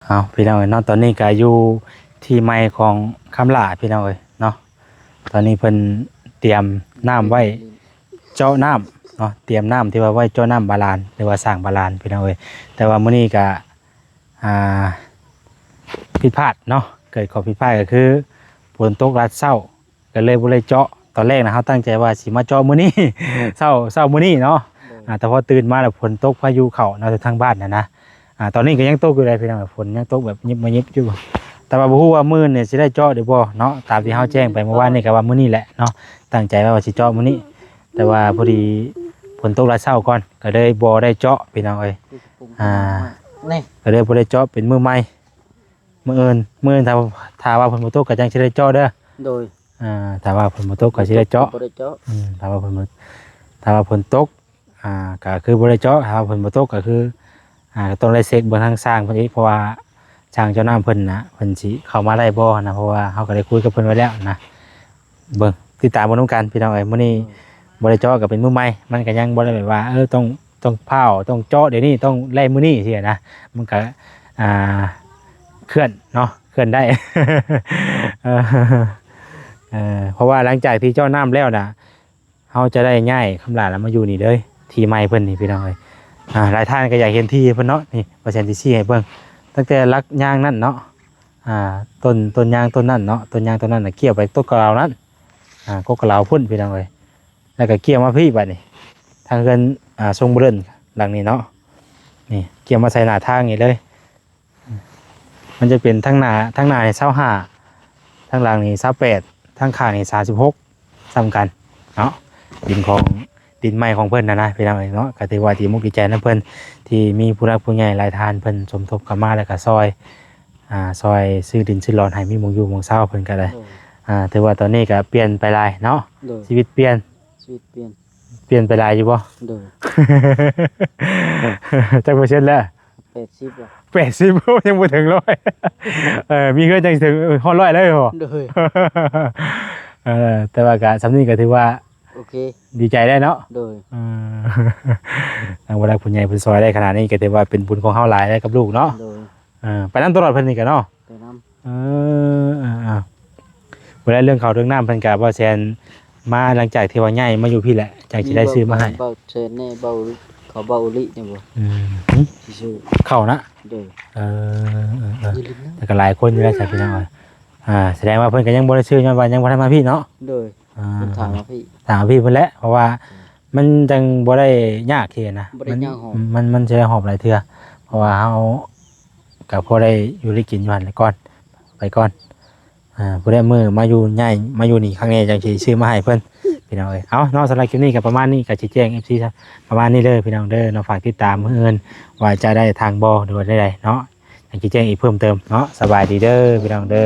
ເອົາ ພີ່ນ້ອງເອີຍເນາະ ຕອນນີ້ກໍຢູ່ທີ່ໃໝ່ຂອງຄຳຫຼ້າ ພີ່ນ້ອງເອີຍເນາະ. ຕອນນີ້ເພິ່ນຕຽມນ້ຳໄວ້ເຈາະນ້ຳເນາະ ຕຽມນ້ຳທີ່ວ່າໄວ້ເຈາະນ້ຳບາດານ ຫຼືວ່າສ້າງບາດານ ພີ່ນ້ອງເອີຍ. ແຕ່ວ່າມື້ນີ້ກໍ ອ່າ ຜິດພາດເນາະ ເກີດຂໍ້ຜິດພາດກໍຄືຝົນຕົກລາດເຊົ້າ ກໍເລີຍບໍ່ໄດ້ເຈາະ. ຕອນແລກນະ ເຮົາຕັ້ງໃຈວ່າຊິມາເຈາະມື້ນີ້ ເຊົ້າ ເຊົ້າມື້ນີ້ເນາະ. ໂດຍ ອ່າ ແຕ່ພໍຕື່ນມາແລ້ວຝົນຕົກພາຍຸເຂົ້າເນາະ ທາງບ້ານນະນະ. ອ່າ ຕອນນີ້ກໍຍັງຕົກຢູ່ເດ້ພີ່ນ້ອງ ຝົນຍັງຕົກແບບຍິບມາຍິບຢູ່. ແຕ່ວ່າບໍ່ຮູ້ວ່າມື້ນີ້ຊິໄດ້ເຈາະຫຼືບໍ່ເນາະ ຕາມທີ່ເຮົາແຈ້ງໄປເມື່ອວານນີ້ກໍວ່າມື້ນີ້ແຫຼະເນາະ ຕັ້ງໃຈໄວ້ວ່າຊິເຈາະມື້ນີ້ ແຕ່ວ່າພໍດີຝົນຕົກລາດເຊົ້າກ່ອນ ກໍເລີຍບໍ່ໄດ້ເຈາະ ພີ່ນ້ອງເອີຍ. ອ່າ ນີ້ ກໍເລີຍບໍ່ໄດ້ເຈາະ ເປັນມື້ໃໝ່ ມື້ອື່ນ ມື້ອື່ນ ຖ້າ ຖ້າວ່າຝົນບໍ່ຕົກກໍຈັ່ງຊິໄດ້ເຈາະເດີ. ໂດຍ ອ່າ ຖ້າວ່າຝົນບໍ່ຕົກກໍຊິໄດ້ເຈາະ ບໍ່ໄດ້ເຈາະ. ອືມ ຖ້າວ່າຝົນບໍ່ ຖ້າວ່າຝົນຕົກ ອ່າ ກໍຄືບໍ່ໄດ້ເຈາະ ຖ້າວ່າຝົນບໍ່ຕົກກໍຄື ອ່າ ກໍຕ້ອງໄດ້ເຊັກເບິ່ງທາງຊ່າງເພິ່ນອີກ ເພາະວ່າຊ່າງເຈາະນ້ຳເພິ່ນນະ ເພິ່ນຊິເຂົ້າມາໄດ້ບໍ່ນະ ເພາະວ່າເຮົາກໍໄດ້ຄຸຍກັບເພິ່ນໄວ້ແລ້ວນະ. ເບິ່ງ ຕິດຕາມເບິ່ງນຳກັນ ພີ່ນ້ອງເອີຍ. ມື້ນີ້ ໂດຍ ບໍ່ໄດ້ເຈາະກໍເປັນມື້ໃໝ່ ມັນກໍຍັງບໍ່ໄດ້ແບບວ່າ ເອີ ຕ້ອງ ຕ້ອງພ້າວ ຕ້ອງເຈາະດຽວນີ້ ຕ້ອງແລ່ມື້ນີ້ຊີ້ນະ ມັນກໍ ອ່າ ເຄື່ອນເນາະ ເຄື່ອນໄດ້ ເອີ ເອີ ເພາະວ່າຫຼັງຈາກທີ່ເຈາະນ້ຳແລ້ວນະ ເຮົາຈະໄດ້ຍ້າຍຄຳຫຼ້ານະມາຢູ່ນີ້ເລີຍ ທີ່ໃໝ່ເພິ່ນນີ້ ພີ່ນ້ອງເອີຍ. ອ່າ ຫຼາຍທ່ານກໍຢາກເຫັນທີ່ເພິ່ນເນາະ ນີ້ ວ່າແຊນຊິຊີ້ໃຫ້ເບິ່ງ ຕັ້ງແຕ່ຫຼັກຍາງນັ້ນເນາະ ອ່າ ຕົ້ນ ຕົ້ນຍາງຕົ້ນນັ້ນເນາະ ຕົ້ນຍາງຕົ້ນນັ້ນນະ ກ່ຽວໄປຕົ້ນກະລາວນັ້ນ ອ່າ ກົກກະລາວພຸ້ນ ພີ່ນ້ອງເອີຍ. ແລ້ວກໍກ່ຽວມາພີ້ບາດນີ້ ທາງເຮືອນ ອ່າ ຊົງບໍ່ເດີນຫຼັງນີ້ເນາະ ນີ້ ກ່ຽວມາໃສ່ໜ້າທາງນີ້ເລີຍ. ມັນຈະເປັນທາງໜ້າ ທາງໜ້ານີ້ຊາວຫ້າ ທາງຫຼັງນີ້ຊາວແປດ ທາງຂ້າງນີ້ສາມສິບຫົກ ສ່ຳກັນເນາະ. ດິນຂອງ ດິນໃໝ່ຂອງເພິ່ນນະນະ ພີ່ນ້ອງເອີຍເນາະ. ກໍຖືວ່າດີມຸກດີໃຈນຳເພິ່ນ ທີ່ມີຜູ້ຫຼັກຜູ້ໃຫຍ່ຫຼາຍທ່ານເພິ່ນສົມທົບເຂົ້າມາ ແລ້ວກໍຊ່ອຍ ອ່າ ຊ່ອຍຊື້ດິນຊື້ຫຼອນໃຫ້ມີໝ່ອງຢູ່ໝ່ອງເຊົາ ເພິ່ນກໍໄດ້ ໂດຍ ອ່າ ຖືວ່າຕອນນີ້ກໍປ່ຽນໄປຫຼາຍເນາະ. ໂດຍ ຊີວິດປ່ຽນ ຊີວິດປ່ຽນ ປ່ຽນໄປຫຼາຍຢູ່ບໍ່? ໂດຍ ຈັກເປີເຊັນແລ້ວ? ແປດສິບ ແປດສິບ ຍັງບໍ່ເຖິງຮ້ອຍ ເອີ ມີເຮືອນຈັ່ງເຖິງຮອດຮ້ອຍເລີຍບໍ? ໂດຍ ເອີ ແຕ່ວ່າກະສ່ຳນີ້ກໍຖືວ່າໂອເຄ ດີໃຈແລ້ວເນາະ. ໂດຍ ເອີ ທາງຜູ້ຫຼັກຜູ້ໃຫຍ່ເພິ່ນຊ່ອຍໄດ້ຂະໜາດນີ້ ກໍຖືວ່າເປັນບຸນຂອງເຮົາຫຼາຍແລ້ວກັບລູກເນາະ. ໂດຍ ເອີ ໄປນຳຕະຫຼອດເພິ່ນນີ້ກະເນາະ. ໄປນຳ ເອີ ເອີ ເອີ ບໍ່ໄດ້ເລື່ອງເຂົ້າເລື່ອງນ້ຳ ເພິ່ນກະ ບ່າວແສນ ມາຫຼັງຈາກທີ່ວ່າຍ້າຍມາຢູ່ພີ້ແຫຼະ ຈັ່ງຊິໄດ້ຊື້ມາໃຫ້. ບ່າວແສນແດ່ ບ່າວ ເຂົາ ບ່າວອຸລິນີ້ບໍ່? ອືມ ຊິຊື້ເຂົ້ານະ. ໂດຍ ເອີ ເອີ ເອີ ແຕ່ກໍຫຼາຍຄົນຢູ່ແລ້ວຊະ ພີ່ນ້ອງເອີຍ. ອ່າ ສະແດງວ່າເພິ່ນກໍຍັງບໍ່ໄດ້ຊື້ ຍ້ອນວ່າຍັງບໍ່ທັນມາພີ້ເນາະ. ໂດຍ ອ່າ ເພິ່ນຖາມມາພີ້ ຖາມມາພີ້ເພິ່ນແຫຼະ ເພາະວ່າມັນຈັ່ງບໍ່ໄດ້ຍາກເທື່ອນະ. ບໍ່ໄດ້ຍາກຫອບ ມັນ ມັນ ມັນຊິໄດ້ຫອບຫຼາຍເທື່ອ ເພາະວ່າເຮົາກໍພໍໄດ້ຢູ່ໄດ້ກິນຢູ່ຫັ້ນແຫຼະກ່ອນ ໄປກ່ອນ. ອ່າ ຜູ້ໃດມື້ມາຢູ່ ຍ້າຍມາຢູ່ນີ້ຄັ້ງນີ້ ຈັ່ງຊິຊື້ມາໃຫ້ເພິ່ນ ພີ່ນ້ອງເອີຍ. ເອົາເນາະ ສຳລັບຄລິບນີ້ກໍປະມານນີ້ ກໍຊິແຈ້ງເອັຟຊີປະມານນີ້ເດີ ພີ່ນ້ອງເດີເນາະ. ຝາກຕິດຕາມມື້ອື່ນວ່າຈະໄດ້ທາງບໍ່ ຫຼືວ່າໃດໆເນາະ ຈັ່ງຊິແຈ້ງອີກເພີ່ມເຕີມເນາະ. ສະບາຍດີເດີ ພີ່ນ້ອງເດີ.